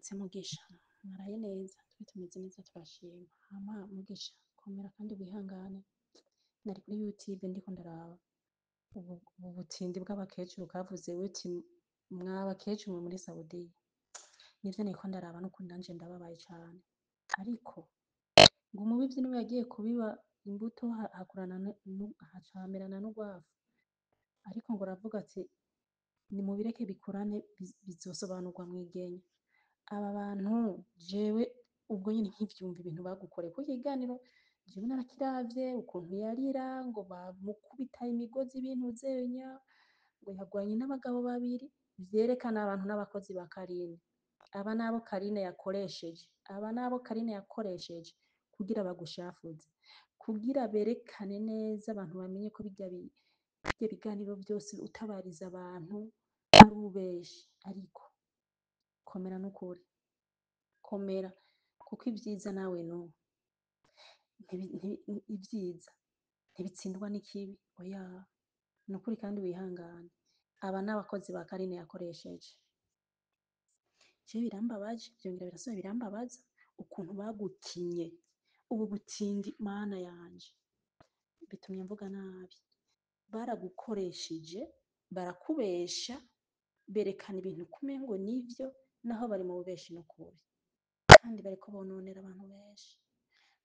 Mwaramutse Mugisha, mwaraye neza? Twe tumeze neza, turashima. Hama Mugisha, komera kandi wihangane. Nari kuri YouTube ndiko ndaraba ubu butindi bw'abakecuru kavuze buti: "Mwa bakecuru mwe muri Saudiya." Nivyo nariko ndaraba, n'ukuri nanje ndababaye cane. Ariko ngo umubivyi niwe yagiye kubiba imbuto hakurana haca hamerana n'urwafu. Ariko ngo aravuga ati: "Nimubireke bikurane, bizosobanurwa mw'igenya." Aba bantu, jewe ubwo nyene nkivyumva ibintu bagukoreye kuko ikiganiro jewe narakiravye, ukuntu yarira ngo bamukubita imigozi, ibintu zenya ngo yagwanye n'abagabo babiri, vyerekana abantu n'abakozi ba Karine. Aba nabo Karine yakoresheje, aba nabo Karine yakoresheje kugira bagushafuze, kugira berekane neza abantu bamenye ko birya biganiro vyose utabariza abantu ari ububeshi. Ariko komera n'ukuri, komera, kuko ivyiza nawe nubu ivyiza ntibitsindwa n'ikibi, oya, nukuri. Kandi wihangane, aba n'abakozi ba Karine yakoresheje. Jewe birambabaje, vyongera birasubira birambabaza ukuntu bagukinye ubu butindi. Mana yanje, bitumye mvuga nabi. Baragukoresheje, barakubesha, berekana ibintu kumengo nivyo, naho bari mu bubeshi n'ukuri, kandi bariko bononera abantu benshi.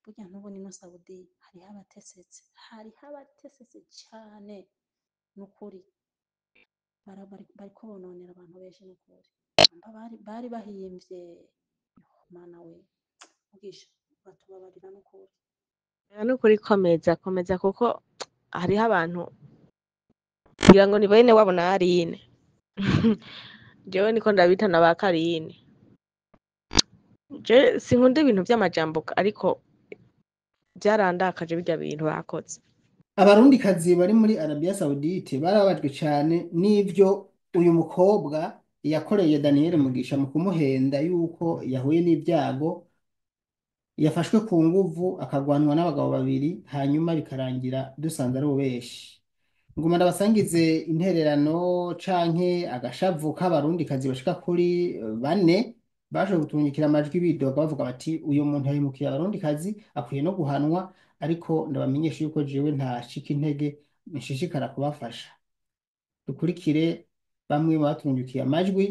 Burya ntubona ino Saudiya hariho abatesetse, hariho abatesetse cane nukuri. Bariko bononera abantu benshi nukuri. Bari bahimvye. Mana we, Mugisha, uratubabarira nukuri. Oya, nukuri komeza, komeza, kuko hariho abantu ngira ngo ni bene wabo na Aline. Jewe niko ndabita na ba Karine. Je sinkunda ibintu vy'amajambo, ariko vyarandakaje birya bintu bakoze. Abarundikazi bari muri Arabia Saudite barababajwe cane n'ivyo uyu mukobwa yakoreye Daniel Mugisha mu kumuhenda yuko yahuye n'ibyago, yafashwe ku nguvu, akagwanwa n'abagabo babiri, hanyuma bikarangira dusanze ari ububeshi. Nguma ndabasangize intererano canke agashavu k'abarundikazi bashika kuri bane bashoboye gutungikira amajwi bidoga, bavuga bati: "Uyu muntu yahemukiye abarundikazi, akwiye no guhanwa." Ariko ndabamenyesha yuko jewe ntashika intege, nshishikara kubafasha. Dukurikire bamwe mu batungikiye amajwi.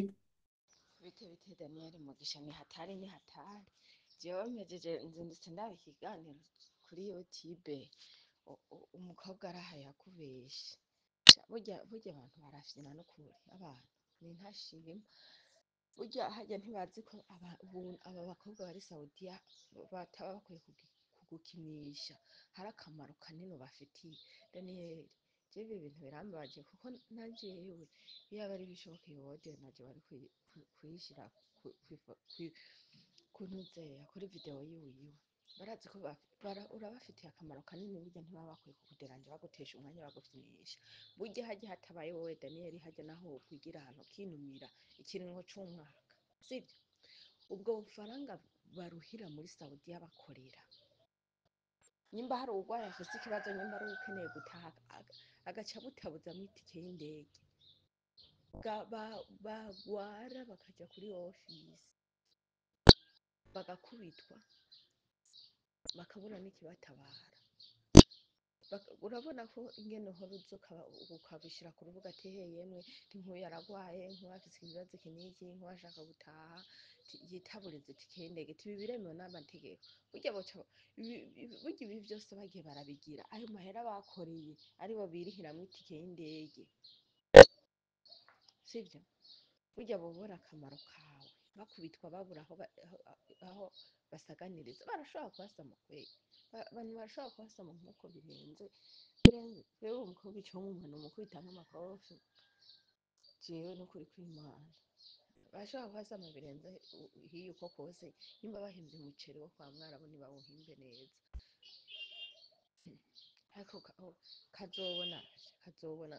Bite bite Daniel Mugisha? Ni hatari, ni hatari. Jewe mpejeje nzindutse ndaba ikiganiro kuri YouTube, umukobwa araha yakubeshe. Sha, burya burya abantu barafyina n'ukuri, abantu ni ntashima. Burya harya ntibazi ko aba bakobwa bari Saudiya bataba bakwiye kugukinisha, hari akamaro kanini ubafitiye. Daniel, jewe ibi bintu birambabaje, kuko na jewe iyo aba ari bishoboka iyo audio naje bari kuyishira kuntuzeya kuri video yiwiwe. Barazi ko urabafitiye akamaro kanini. Burya ntibaba bakwiye kukuderanja, bagutesha umwanya, bagufyinisha. Burya harya hatabaye wowe Daniel, harya naho wokwigira ahantu ukinumira ikiringo c'umwaka, sibyo? Ubwo bufaranga baruhira muri Saudiya bakorera, nyimba hari uwurwaye afise ikibazo, nyimba ari uwukeneye gutaha, agaca butabuzamwo itike y'indege, bagwara bakaja kuri ofisi bagakubitwa, bakabura n'ikibatabara. Urabona ko ingene uhora uza ukabishira ku rubuga ati: "He yemwe, nti nk'uyu aragwaye, nk'uyu afise ikibazo iki n'iki, nk'uyu ashaka gutaha, yitaburize itike y'indege," ti ibi biremewe n'amategeko. Burya boca burya ibi vyose bagiye barabigira, ayo mahera bakoreye aribo birihiramwo itike y'indege, sivyo? Burya bobora akamaro kawe, bakubitwa, babura aho basaganiriza, barashobora kubasama kweri. Abantu barashobora kubasama nk'uko birenze birenze. Rero uwo mukobwa ico mumpa umukubita nk'amakofi jewe n'ukuri kw'Imana. Barashobora kuhasama birenze hiyo uko kose. Nimba bahimvye umuceri wo kwa Mwarabu, ntibawuhimbe neza, ariko kazobona, kazobona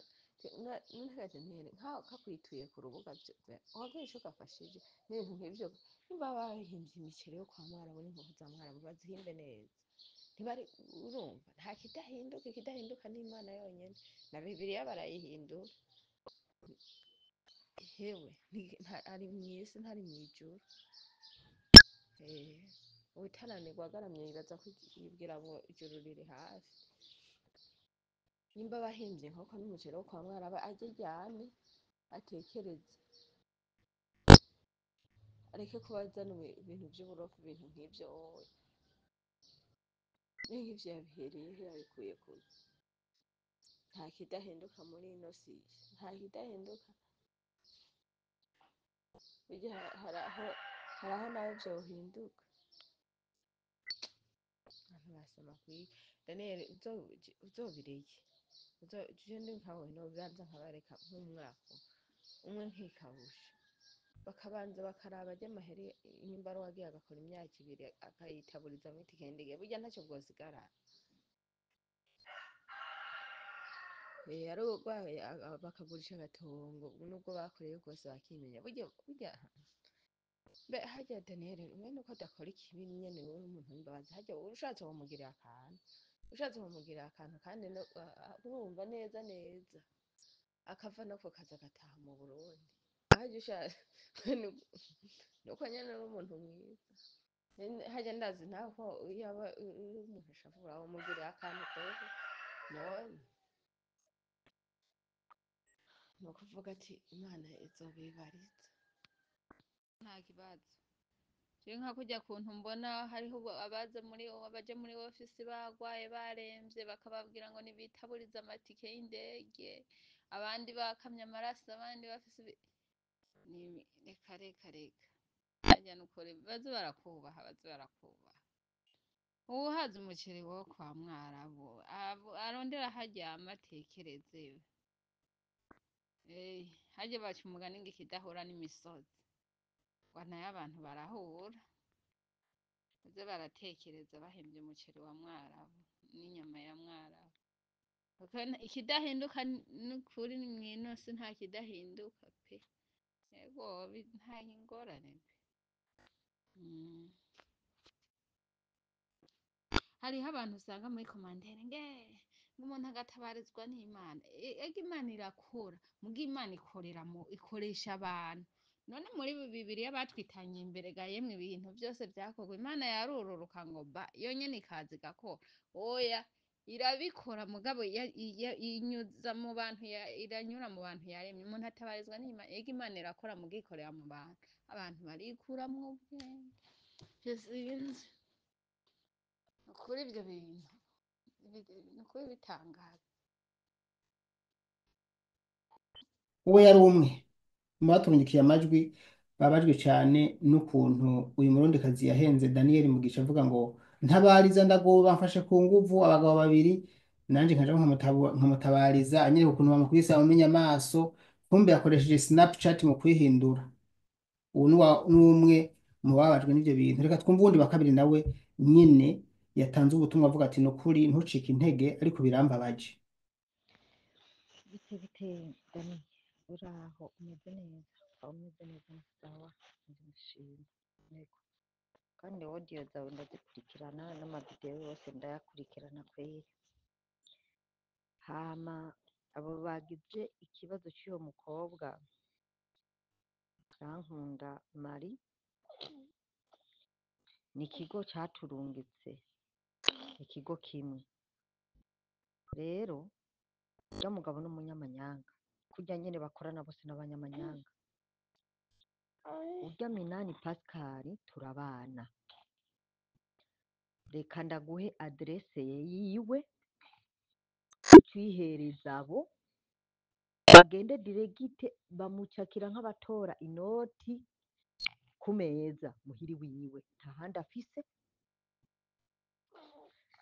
ntugakenere nkaho kakwituye ku rubuga, wagira ico gafashije n'ibintu nk'ivyo. Nimba bahimvye imiceri yo kwa Mwarabu n'inkoko za Mwarabu, bazihimbe neza. Ntibari urumva nta kidahinduka, ikidahinduka ni Imana yonyene, na Bibiliya barayihindura. Hewe, ari mw'isi, ntari mw'ijuru. Eh, uwutaranirwa agaramye yibaza ko yibwira ngo ijuru riri hafi. Nimba bahimbye inkoko n'umuceri wo kwa Mwarabu, arye aryame atekereze, areke kuba azana ibintu vy'uburofa, ibintu nk'ivyo. Wowe nk'ivyo yabihereye he? Yabikuye kuki? Nta kidahinduka muri ino si, nta kidahinduka. Burya haraho nawe vyohinduka. Abantu basoma kwiga. Daniel, uzobireke, je ndi nkawe nobanza nkabareka nk'umwaka umwe nkikabusha, bakabanza bakaraba arya mahera, nimba ari uwagiye agakora imyaka 2 akayitaburizamwo itike y'indege, burya ntacyo bwosigarana. Ari urwaye bakagurisha agatongo, nubwo bakoreye bwose bakimenya. Burya mbe harya Daniel, mwene uko adakora ikibi nyene, wewe umuntu w'imbabazi, harya ushatse womugirira akantu, ushatse womugirira akantu, kandi urumva neza neza akava no ku kazi agataha mu Burundi. Harya ushatse nuko nyene uri umuntu mwiza. Harya ndazi nawe ko yaba uri umuntu ushavura womugirira akantu keza. None ni ukuvuga ati Imana izobibariza. Nta kibazo. Je nka kurya kuntu mbona hariho abaza muri abaja muri ofisi bagwaye baremvye, bakababwira ngo nibitaburize amatike y'indege, abandi bakamye amaraso, abandi bafise ni reka reka reka. Harya nukuri baze barakubaha, baze barakubaha. Uwuhaze umuceri wo kwa Mwarabu arondera aharyama atekereze. Harya baca umugani ngo ikidahura n'imisozi, ngo nayo abantu barahura, baze baratekereza bahembye umuceri wa Mwarabu n'inyama ya Mwarabu. Kuko ikidahinduka nukuri mw'ino si nta kidahinduka pe. Ego nta ngorane pe. Hariho abantu usanga muri komandere nge ngo umuntu agatabarizwa n'Imana. Ega Imana irakora, muga Imana ikorera mu ikoresha abantu. None muri Bibiliya batwitanye imbere ga yemwe, ibintu byose vyakorwa Imana yarururuka ngo ba yonyene ikaza igakora. Oya, irabikora mugabo inyuza mu bantu, iranyura mu bantu yaremye. Umuntu atabarizwa n'Imana. Ega Imana irakora muga ikorera mu bantu. Abantu barikuramwo ubwenge. Ivyo sinzi. Nukuri ivyo bintu nukuri bitangaza. Uwo yari umwe mu baturungikiye amajwi, babajwe cyane n'ukuntu uyu murundikazi yahenze Daniel Mugisha avuga ngo ntabariza ndagoba mfashe ku nguvu abagabo babiri, nanje nkaja nkamutabariza anyereka ukuntu bamukubise amumenya amaso, kumbe yakoresheje Snapchat mu kwihindura. Ubu ni umwe mu babajwe n'ivyo bintu. Reka twumve uwundi wa kabiri nawe nyene yatanze ubutumwa avuga ati nukuri ntucike intege, ariko birambabaje. Bite bite Dani, uraho umeze neza? Ukaba umeze neza ni sawa, ndashima. Yego, kandi audio zawe ndazikurikirana n'amavideo yose ndayakurikirana kweri. Hama abo bagize ikibazo cy'uwo mukobwa Rankunda Marie, ni ikigo caturungitse, ikigo kimwe. Rero urya mugabo n'umunyamanyanga, kurya nyene bakorana bose n'abanyamanyanga. Urya Minani Pascal turabana, reka ndaguhe aderese yiwe ucihereza abo bagende diregite bamucakira nk'abatora inoti ku meza muhiri wiwe, nta handi afise.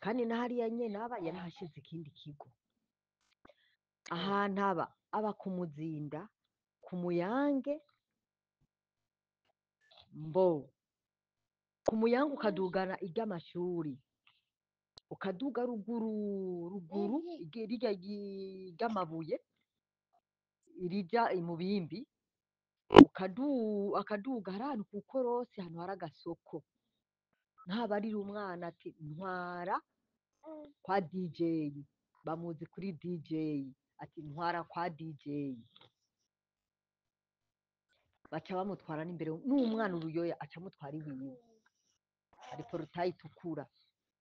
Kandi na hariya nyene aba yarahashize ikindi kigo. Ahantu aba ku Muzinda, ku Muyange, mbo ku Muyange ukadugana iry'amashuri, ukaduga ruguru ruguru rirya ry'amabuye rija imubimbi, akaduga hari ahantu ku korosi, ahantu hari agasoko, ntabarira umwana ati ntwara kwa DJ, bamuzi kuri DJ, ati ntwara kwa DJ, baca bamutwara n'imbere n'umwana uruyoya aca amutwara iwiwe. Hari porotayi itukura,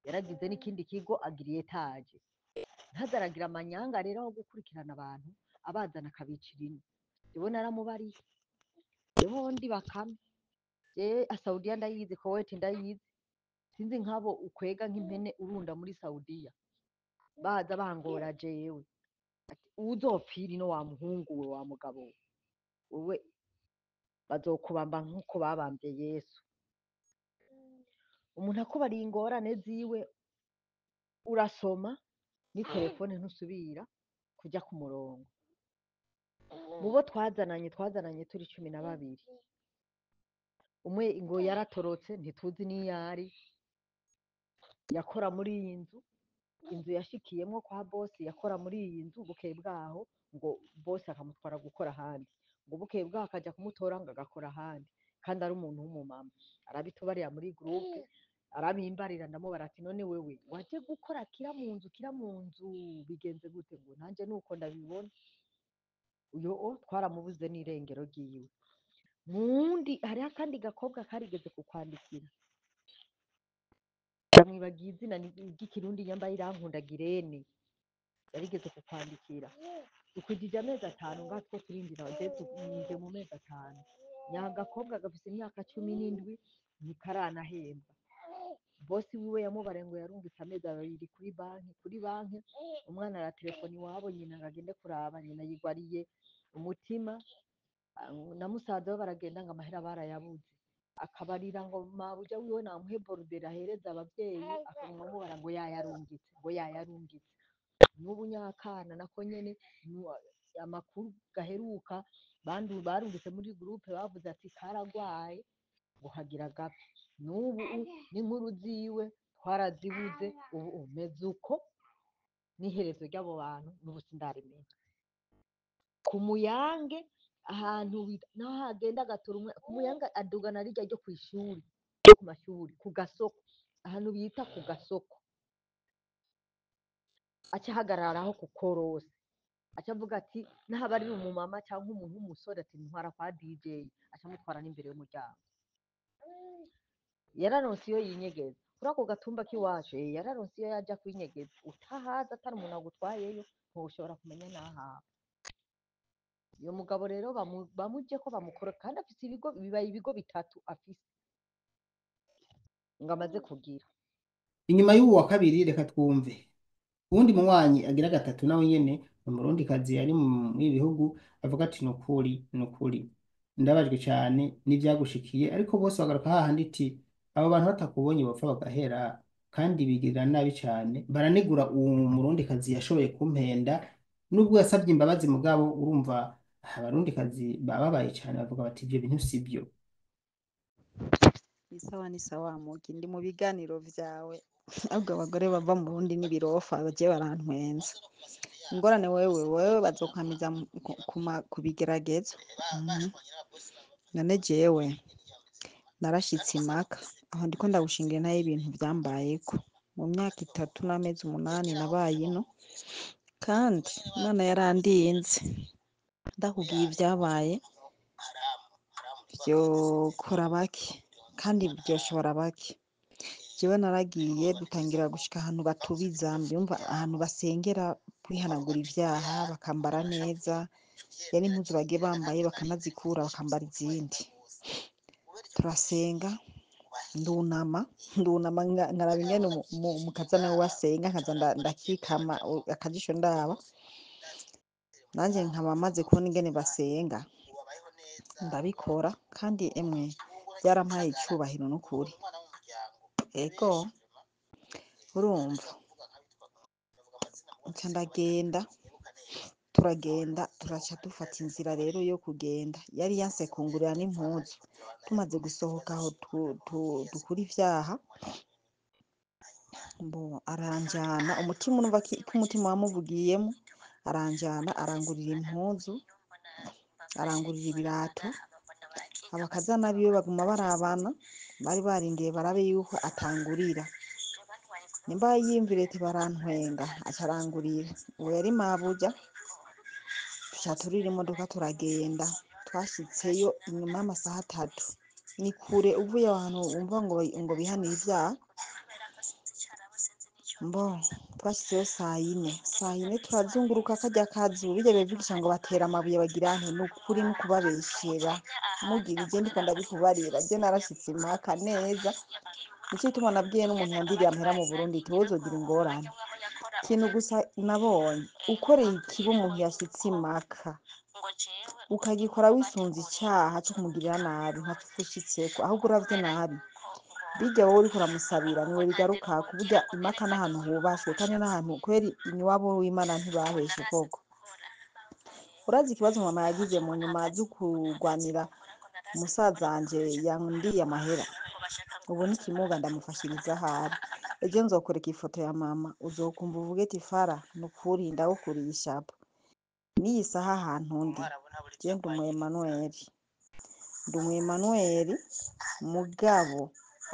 yaragize n'ikindi kigo agira etaje. Ntazaragira amanyanga rero aho gukurikirana abantu abazana akabicira ino. Jewe naramubariye, jewe ndi Bakame, jewe Saudiya ndayizi, Kuwait ndayizi, sinzi nk'abo ukwega nk'impene urunda muri Saudiya baza bangora jewe. Ati uzopfira ino wa muhungu we, wa mugabo we, wewe bazokubamba nk'uko babambye Yesu. Umuntu akubariye ingorane ziwe urasoma ni telefone ntusubira kuja ku murongo. Mubo twazananye turi 12, umwe ngo yaratorotse ntituzi n'iyari, yakora muri iyi nzu, inzu yashikiyemwo kwa bosi yakora muri iyi nzu, bukeye bwaho ngo bosi akamutwara gukora ahandi, ngo bukeye bwaho akaja kumutora ngo agakora ahandi, kandi ari umuntu w'umumama. Arabitubarira muri groupe, arabimbarira, ndamubara ati none wewe waje gukora kira mu nzu, kira mu nzu bigenze gute? Ngo nanje nuko ndabibona. Uyo o twaramubuze n'irengero ryiwe. Mundi hariho akandi gakobwa karigeze kukwandikira, ndamwibagiye izina ry'ikirundi, nyambaye Irankunda Girene, yarigeze kukwandikira. Dukwijije amezi 5 ngaha two turindira, je mu mezi 5. Nyagakobwa gafise imyaka 17 ntikaranahembwa. Bosi wiwe yamubare ngo yarungitse amezi 2 kuri banki, kuri banki umwana aratelefona iwabo nyina ngo agende kuraba, nyina yigwariye umutima, na musaza we baragenda ngo amahera barayabuze. Akabarira ngo mabuja wiwe namuhe borudera ahereza abavyeyi, akaguma amubara ngo yayarungitse, ngo yayarungitse. N'ubu nyakana nako nyene amakuru gaheruka barungitse muri groupe bavuze ati karagwaye ngo kagira gapfa. N'ubu n'inkuru ziwe twarazibuze, ubu umeze uko n'iherezo ry'abo bantu n'ubu sindarimenya. Ku Muyange ahantu naho hagenda agatura umwe ku Muyange adugana rirya ryo kw'ishuri, ryo ku mashuri, ku gasoko, ahantu bita ku gasoko, aca ahagararaho ku korosi, aca avuga ati nahaba ari umumama cyangwa umuntu w'umusore ati ntwara kwa DJ, aca amutwara n'imbere y'umuryango. Yararonse iyo yinyegeza kuri ako gatumba k'iwacu, yararonse iyo yaja kwinyegeza. Utahaza atari umuntu agutwayeyo ntushobora kumenya n'ahaba. Uyo mugabo rero bamuje ko bamukora, kandi afise ibigo, bibaye ibigo 3 afise ngo amaze kugira. Inyuma y'uwo wa kabiri reka twumve uwundi munywanyi agira gatatu, nawe nyene ni umurundikazi ari muri ibi bihugu, avuga ati nukuri nukuri ndabajwe cane n'ivyagushikiye, ariko bose bagaruka hahandi iti abo bantu batakubonye bapfa bagahera, kandi bigirira nabi cane. Baranegura uwo murundikazi yashoboye kumpenda nubwo yasavye imbabazi, mugabo urumva abarundikazi bababaye cane, bavuga bati ivyo bintu sivyo. Ni sawa, ni sawa mugi, ndi mu biganiro vyawe. Ahubwo abagore bava mu Burundi n'ibirofa baje barantwenza. Ingorane wewe bazokwamiza ku bigeragezo. None jewe narashitse impaka aho ndiko ndagushingira nayo ibintu vyambayeko mu myaka 3 n'amezi 8 nabaye ino, kandi Imana yarandinze. Ndakubwiye ivyabaye vyokora bake kandi vyoshobora bake. Jewe naragiye dutangira gushika ahantu batubiza, mbyumva ahantu basengera kwihanagura ivyaha, bakambara neza, yari impuzu bagiye bambaye bakanazikura bakambara izindi. Turasenga, ndunama nkaraba ingene umukazana wiwe asenga, nkaza ndakikama akajisho ndaba, nanje nkaba maze kubona ingene basenga ndabikora, kandi emwe byarampaye icubahiro n'ukuri. Ego urumva nca ndagenda, turagenda turaca dufata inzira rero yo kugenda, yari yanse kungurira n'impuzu. Tumaze gusohoka aho dukura ivyaha, mbo aranjana, umutima urumva ko umutima wamuvugiyemo, aranjana arangurira impuzu, arangurira ibirato. Abakazana biwe baguma barabana, bari barindiye barabe yuko atangurira. Nimba yiyumvira ati barantwenga, aca arangurira. Uwo yari mabuja, tuca turira imodoka turagenda. Twashitseyo inyuma y'amasaha 3. Ni kure uvuye ahantu wumva ngo bihanire ivyaha. Mbo twashitseyo sayine, sayine turazunguruka karya kazu, birya bivugisha ngo batera amabuye bagira nte, ni ukuri ni ukubabeshera. Mugira ije ndiko ndabikubarira, je narashitse impaka neza. Nico gituma nabwiye n'umuntu yandiriye amahera mu Burundi ati wowe uzogira ingorane. Ikintu gusa nabonye, ukoreye ikibi umuntu yashitse impaka, ukagikora wisunze icaha co kumugirira nabi, ntaco upfa ushitseko, ahubwo uravye nabi. Birya wowe uriko uramusabira niwe bigarukako. Burya impaka n'ahantu hubashwe kandi n'ahantu kweri iwabo w'Imana ntibaheshe koko. Urazi ikibazo mama yagize mu nyuma zo kurwanira musazanje yandiye amahera, ubu ni kimuga ndamufashiriza ahari. Ejo nzokoreka ifoto ya mama, uzokumva uvuge ati Fara nukuri ndagukuriye ishapo. N'iyi saha ahantu ndi, je ndi umu Emmanuel, ndi umu Emmanuel mugabo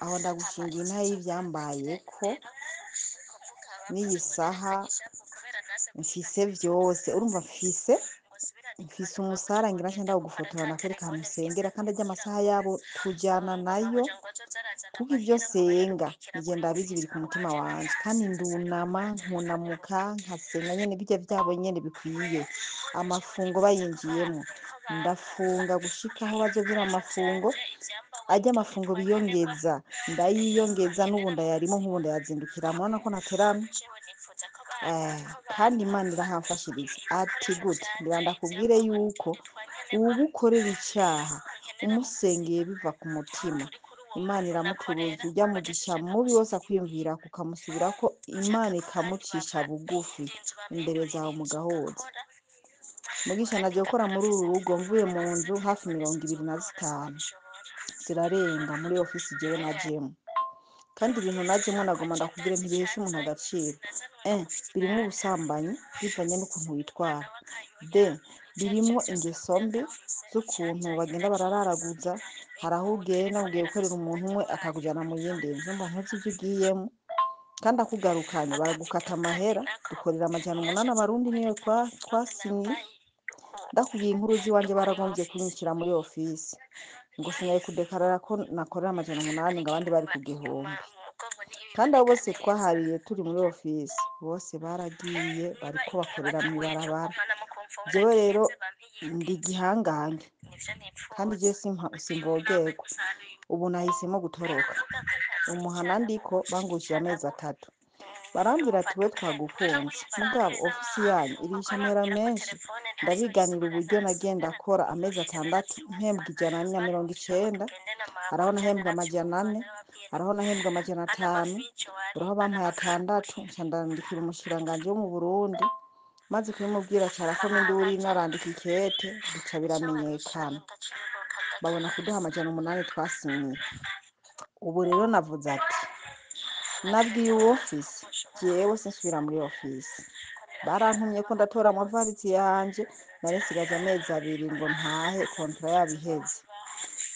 aho ndagushingira intahe y'ivyambayeko. N'iyi saha mfise vyose, urumva mfise umusara ngira nce ndawugufotora nakwereka ahantu nsengera, kandi arya amasaha yabo tujana nayo, kuko ivyo nsenga nije ndabizi biri ku mutima wanje, kandi ndunama nkunamuka nkasenga nyene birya vyabo nyene bikwiye. Amafungo bayinjiyemwo ndafunga gushika aho bazovira amafungo, arya amafungo biyongeza ndayiyongeza, n'ubu ndayarimo, nk'ubu ndayazindukira, murabona ko ntateramye. Kandi Imana irahamfashiriza. Ati gute? Ngira ndakubwire yuko uwugukorera icaha umusengeye biva ku mutima, Imana iramuturuza. Urya mugisha mubi wose akwiyumvira kukamusubirako, Imana ikamucisha bugufi imbere zawe mugahuza. Mugisha naje gukora muri uru rugo mvuye mu nzu hafi 25 zirarenga muri ofisi jewe najemwo. Kandi ibintu najemwo nagomba ndakubwire ntibihesha umuntu agaciro. Birimwo ubusambanyi bivanye n'ukuntu witwara. D, birimwo ingeso mbi z'ukuntu bagenda barararaguza. Hari aho ugenda ugiye gukorera umuntu umwe akakujana mu yindi nzu, mba ntuzi ivyo ugiyemwo, kandi akugarukanye baragukata amahera. Dukorera 800 abarundi niyo twasinye. Ndakubwiye inkuru z'iwanje, baragombye kunyishyira muri ofisi ngo sinari kudekarara ko nakorera 800 ngo abandi bari ku 1000. Kandi abo bose twahariye turi muri ofisi bose baragiye bariko bakorera mw'ibarabara. Jewe rero ndi igihangange kandi jewe simvogerwa. Ubu nahisemo gutoroka. Umuhana ndiko bangurishije amezi 3, barambwira ati we twagukunze, mugabo ofisi yanyu irihisha amahera menshi. Ndabiganira uburyo nagenda akora amezi 6 mpembwa 190, haraho nahembwa 400, haraho nahembwa 500, uraho bampaye 600. Nca ndandikira umushikiranganji wo mu Burundi, maze kubimubwira acarako induru narandika ikete, bica biramenyekana, babona kuduha 800 twasinyiye. Ubu rero navuze ati nabwiye uwo ofisi jewe sinsubira muri ofisi. Barantumye ko ndatora amavarizi yanje, nari nsigaje amezi 2 ngo ntahe, kontra yabo iheze.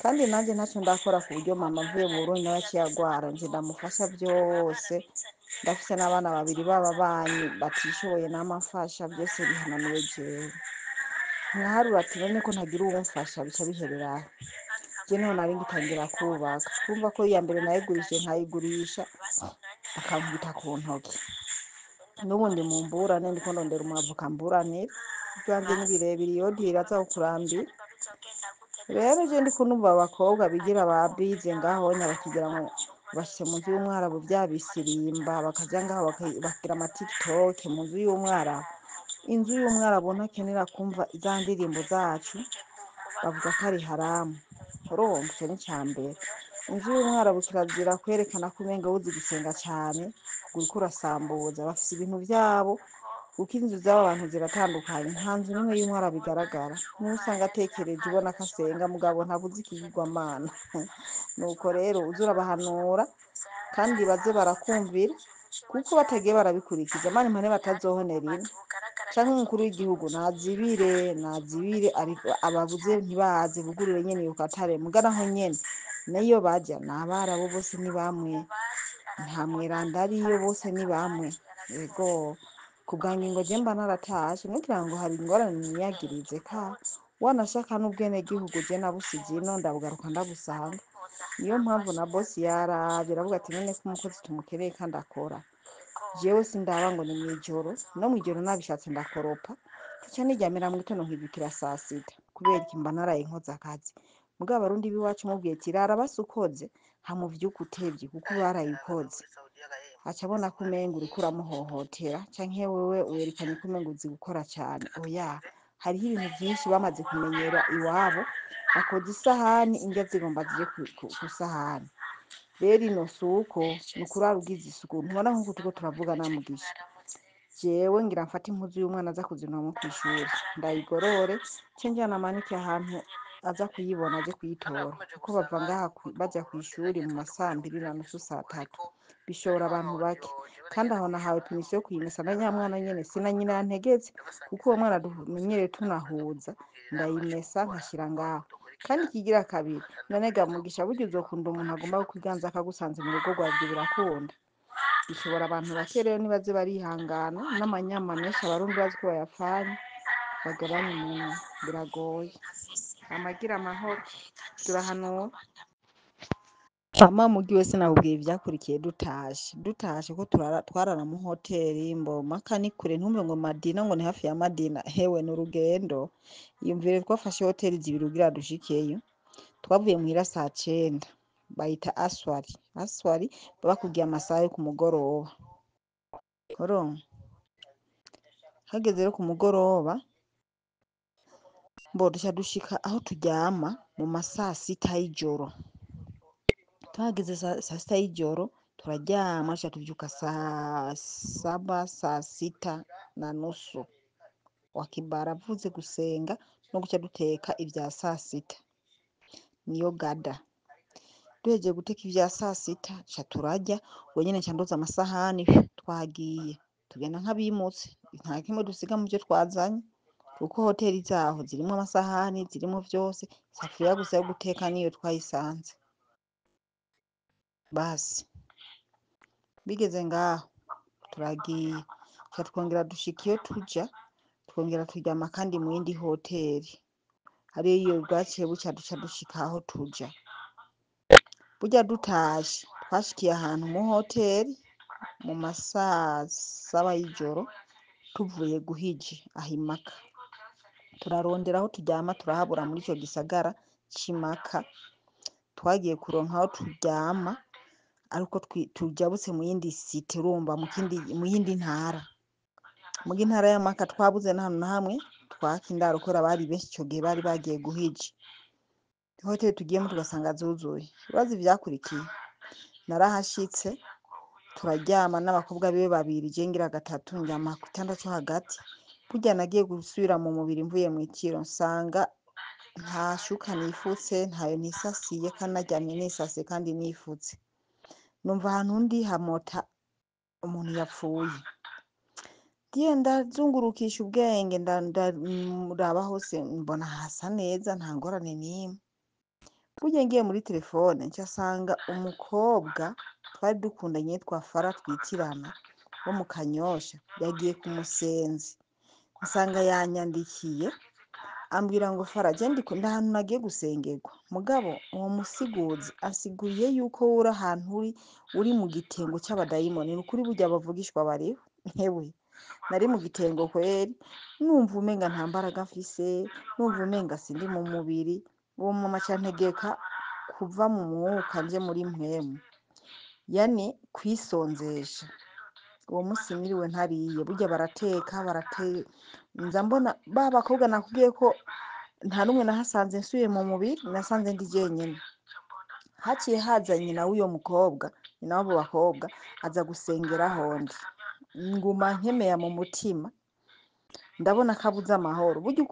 Kandi nanjye ntacyo ndakora ku buryo mama mvuye mu Burundi nawe aciye agwara, nje ndamufasha byose. Ndafise n'abana babiri b'ababanyi batishoboye namafasha, byose bihananiwe jewe. Nkaharura ati none ko ntagira uwumfasha bica biherera aho. Je niho nari ngitangira kubaka, kumva ko iya mbere nayigurishije nkayigurisha bakankubita ku ntoki. N'ubundi mumburane ndiko ndondera umwavoka mburanira, ivyanje ni birebire iyo ntiraza kukurambira. Rero je ndiko numva abakobwa bigira ba bize ngaho nya bakigira ngo bashitse mu nzu y'umwarabu vya bisirimba, bakaja ngaho bagira ama TikTok mu nzu y'umwarabu. Inzu y'umwarabu ntakenera kumva za ndirimbo zacu, bavuga ko ari haramu. Urumva ico ni icambere. Inzu y'umwarabu kirazira kwerekana ko umenga uzi gusenga cane, uriko urasambuza. Bafise ibintu vyabo, kuko inzu z'aba bantu ziratandukanye, nta nzu n'imwe y'umwarabu igaragara. Niho usanga atekereje ubona ko asenga, mugabo ntabuze ikigirwamana. Nuko rero uze urabahanura kandi baze barakumvira, kuko batagiye barabikurikiza mani mpane batazohonera ino. Canke umukuru w'igihugu nazibire, ariko ababuze ntibaze bugurure nyene iyo katare, muga naho nyene niyo baja ni abarabu bose ni bamwe, nta mweranda ariyo, bose ni bamwe. Yego ku bwa ngingo je mba naratashe, nugira ngo hari ingorane niyagirize ka wanashaka n'ubwenegihugu je nabusize ino ndabugaruka ndabusanga. Niyo mpamvu na bosi yaravye aravuga ati none ko umukozi tumukeneye kandi akora, jewe sindaba ngo ni mw'ijoro, no mw'ijoro nabishatse ndakoropa, nca niryamira mw'itono nkivyukira sasita, kubera iki mba naraye nkoze akazi. Mugabo abarundi b'iwacu mubwiye ati rara basi ukoze, hama uvyuke utevye kuko waraye ukoze, aca abona ko umenga uriko uramuhohotera canke wewe werekanye ko umenga uzi gukora cane. Oya, hariho ibintu vyinshi bamaze kumenyera iwabo, bakoza isahani indya zigomba zije ku sahani. Rero ino suko ni ukurara ugize isuku, ntubona nkuko turiko turavuga na Mugisha. Jewe ngira mfate impuzu y'umwana aza kuzinwamwo kw'ishuri, ndayigorore, nce njana manike ahantu aza kuyibona aje kuyitora, kuko bava ngaha baja kw'ishuri mu masambiri na nusu 3:00, bishobora abantu bake. Kandi aho nahawe permission yo kuyimesa na nyamwana nyene, sina nyina yantegetse, kuko uwo mwana dumenyereye tunahuza, ndayimesa nkashira ngaho. Kandi ikigira kabiri, none ga Mugisha, burya uzokunda umuntu agomba kukwiganza akagusanze mu rugo rwawe, ivyo birakunda? Bishobora abantu bake. Rero nibaze barihangana n'amanyama menshi abarundi bazi ko bayapfanye, bagabanye umunwa, biragoye. Amagira amahoro, turahanura. Mama mugi wese nakubwiye ivyakurikiye dutashe ko twarara mu hoteli mbo Maka ni kure, ntumve ngo Madina ngo ni hafi ya Madina, hewe ni urugendo. Iyumvire twafashe hoteli zibiri kugira dushikeyo. Twavuye muhira 9:00, bayita Aswari. Aswari bakubwiye amasaha yo ku mugoroba. Urumva? Hageze rero ku mugoroba, mbo duca dushika aho turyama mu ma 6:00 y'ijoro. Tuhageze 6:00 y'ijoro turaryama, duca tuvyuka 7:00, 6:30. Wakibara avuze gusenga no guca duteka ivya 6:00, niyo gada. Duhejeje guteka ivya 6:00 duca turarya, ubwo nyene nca ndoza amasahani, twagiye tugenda nk'abimutse, nta kimwe dusiga muvyo twazanye, kuko hoteli zaho zirimwo amasahani, zirimwo vyose, isafuriya gusa yo guteka niyo twayisanze. Basi bigeze ngaho turagiye, duca twongera dushika iyo tuja, twongera turyama kandi mu yindi hoteli, ariyo iyo bwaciye buca duca dushika aho tuja. Burya dutashe twashikiye ahantu mu hoteli mu ma 7:00 y'ijoro, tuvuye guhiji aho i Maka, turarondera aho turyama turahabura muri ico gisagara c'i Maka. Twagiye kuronka aho turyama ariko tujabutse mu yindi site, urumva mu yindi ntara. Muga intara ya Maka twabuze n'ahantu na hamwe twaka indaro, kubera bari benshi ico gihe bari bagiye guhija. Hoteli tugiyemo tugasanga zuzuye. Urazi ivyakurikiye? Narahashitse turaryama n'abakobwa biwe babiri, je ngira gatatu, ndyama ku gitanda co hagati. Burya nagiye gusubira mu mubiri mvuye mw'itiro, nsanga nta shuka nifutse, ntayo nisasiye, kandi naryamye nisasiye kandi nifutse. Numva ahantu ndi hamota umuntu yapfuye. Ngiye ndazungurukisha ubwenge, ndaraba hose mbona hasa neza, nta ngorane n'imwe. Burya ngiye muri telefone nca nsanga umukobwa twari dukundanye yitwa Fara twitirana wo mu Kanyosha yagiye ku Musenzi, nsanga yanyandikiye ambwira ngo Fara je ndi ahantu nagiye gusengerwa, mugabo uwo musiguzi ansiguriye yuko wowe uri ahantu uri mu gitengo c'abadayimoni. Ni ukuri burya bavugishwa bariho. Hewe nari mu gitengo kweri, numva umenga nta mbaraga mfise, numva umenga sindi mu mubiri. Uwo mama aca antegeka kuva mu mwuka nje muri mpwemu, yani kwisonzesha. Uwo musi niriwe ntariye, burya barateka nza mbona ba bakobwa nakubwiye ko nta n'umwe nahasanze nsubiye mu mubiri, nasanze ndi jenyene. Haciye haza nyina w'uyo mukobwa, nyina w'abo bakobwa, aza gusengera ahondi, nguma nkemeya mu mutima, ndabona ko abuze amahoro. Burya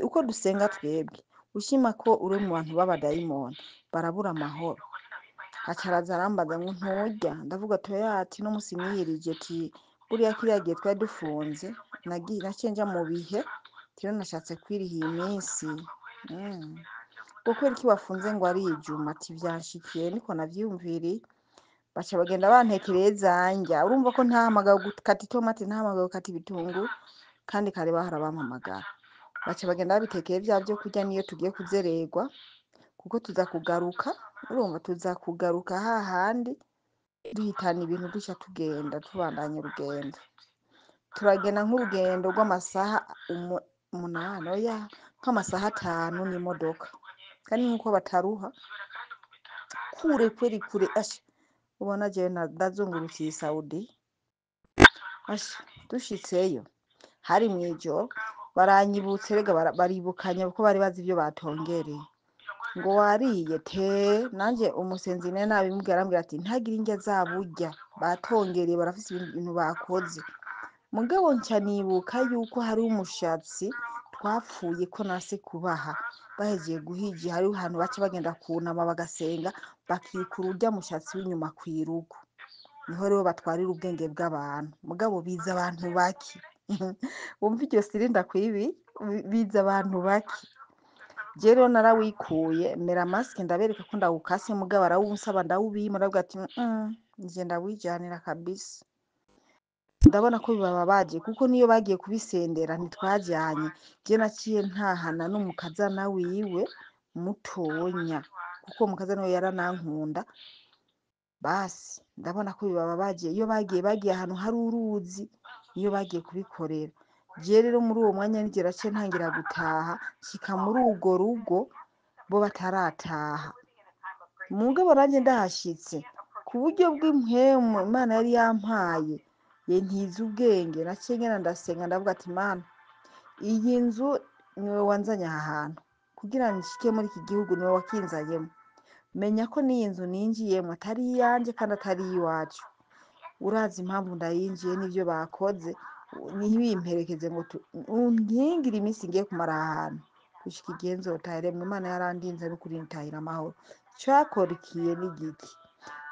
uko dusenga twebwe, ushima ko uri mu bantu b'abadayimoni barabura amahoro. Aca araza arambaza ngo nturya, ndavuga ati oya, ati no musi niyirije, ati buriya kiriya gihe twari dufunze naciye nja mu bihe, rero nashatse kwiriha iyi minsi. Ngo kubera iki wafunze ngo ari ijuma, ati vyanshikiye niko navyiyumviriye. Baca bagenda bantekereye zanja, urumva ko ntahamagawe gukata itomati, ntahamagawe gukata ibitunguru, kandi kare bahora bampamagara. Baca bagenda babitekeye vya vyo kurya niyo tugiye kuzererwa, Kuko tuza kugaruka, urumva tuza kugaruka hahandi duhitana ibintu duca tugenda tubandanya urugendo. Turagenda nk'urugendo rw'amasaha 8, oya, nk'amasaha 5 n'imodoka. Kandi nkuko bataruha kure kweri kure, asha ubona jewe ndazungurutse iyi Saudi, asha dushitseyo hari mw'ijoro, baranyibutse rega baribukanya kuko bari bazi ivyo batongereye. Ngo wariye te, nanje umusenzi nawe nabimubwira arambwira ati ntagire indya zaburya, batongereye barafise ibintu bakoze. Mugabo nca nibuka yuko hari umushatsi twapfuye ko nase kubaha, bahejeje guhija hariho ahantu baca bagenda kunama bagasenga bakikura urya mushatsi w'inyuma kw'irugu. Niho rero batwarira ubwenge bw'abantu, mugabo biza abantu bake. Wumva iryo siri ndakwibi, biza abantu bake. Je rero narawikuye mera masike ndabereka ko ndawukase, mugabo arawunsaba ndawubima, ndavuga ati nje ndawijanira kabisa. Ndabona ko bibababaje kuko niyo bagiye kubisendera ntitwajanye. Je naciye ntahana n'umukazana wiwe mutonya, kuko uwo mukazana we yaranankunda. Basi ndabona ko bibababaje iyo bagiye ahantu hari uruzi, iyo bagiye kubikorera. Je rero muri uwo mwanya nigera naciye ntangira gutaha, nshika muri urwo rugo bo batarataha. Mugabo nanje ndahashitse ku buryo bw'impwemu Imana yari yampaye, ye ntiza ubwenge, naciye ngenda ndasenga ndavuga ati Mana, iyi nzu niwe wanzanye aha hantu kugira nshike muri iki gihugu, niwe wakinzanyemo. Menya ko n'iyi nzu ninjiyemo atari iyanje kandi atari iyiwacu. Urazi impamvu ndayinjiye n'ivyo bakoze, ntibimperekeze ngo unkingire iminsi ngiye kumara aha hantu gushika igihe nzotahira. Emwe Imana yarandinze n'ukuri ntahira amahoro. Cakorikiye n'igiki?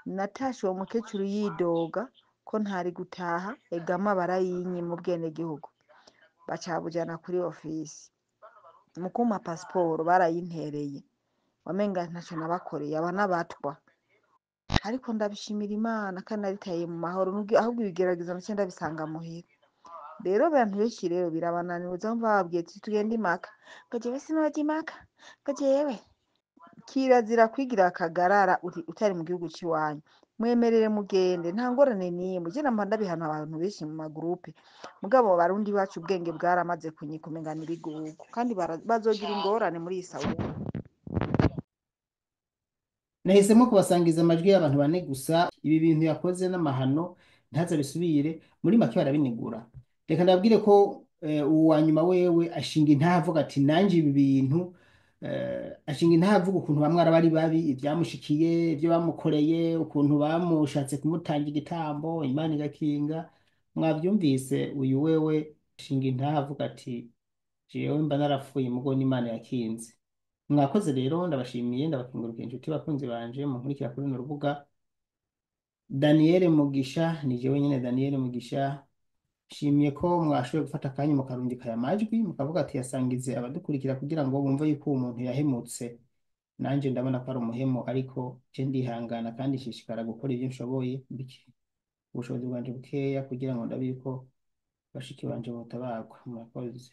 Natashe uwo mukecuru yidoga ko ntari gutaha, egama barayinyima ubwenegihugu, baca bujana kuri ofisi. Mu kumpa pasiporo barayintereye, wamenga ntaco nabakoreye, aba n'abatwa. Ariko ndabishimira Imana kandi naritaye mu mahoro, ahubwo ibigeragezo naciye ndabisanga muhira. Rero abantu benshi rero birabananira, uza wumva bababwiye ati tugende impaka, ngo jewe sinoja impaka, ngo jewe kirazira kwigira akagarara utari mu gihugu c'iwanyu. Mwemerere mugende, nta ngorane n'imwe. Je namba ndabihana abantu benshi mu magurupe, mugabo abarundi bacu ubwenge bwaramaze kunyika umenga n'ibigugu, kandi bazogira ingorane muri iyi Saudi. Nahisemo kubasangiza amajwi y'abantu bane gusa. Ibi bintu yakoze n'amahano ntaze abisubire, muri make barabinegura. Reka ndababwire ko uwo wa nyuma wewe ashinga intahe avuga ati nanje ibi bintu, ashinga intahe avuga ukuntu bamwe ari babi, ibyamushikiye, ibyo bamukoreye, ukuntu bamushatse kumutanga igitambo, Imana igakinga. Mwavyumvise, uyu wewe ashinga intahe avuga ati jewe mba narapfuye mugo n'Imana yakinze. Mwakoze rero, ndabashimiye, ndabakengurukiye inshuti bakunzi banje munkurikira kuri runo rubuga. Daniel Mugisha ni jewe nyene Daniel Mugisha. Nshimiye ko mwashoboye gufata akanya mukarungika aya majwi mukavuga ati yasangize abadukurikira kugira ngo bumve yuko uwo muntu yahemutse. Nanje ndabona ko ari umuhemu, ariko je ndihangana kandi nshishikara gukora ibyo nshoboye, ubushobozi bwanje bukeya, kugira ngo ndabe yuko bashiki banje botabagwa. Murakoze.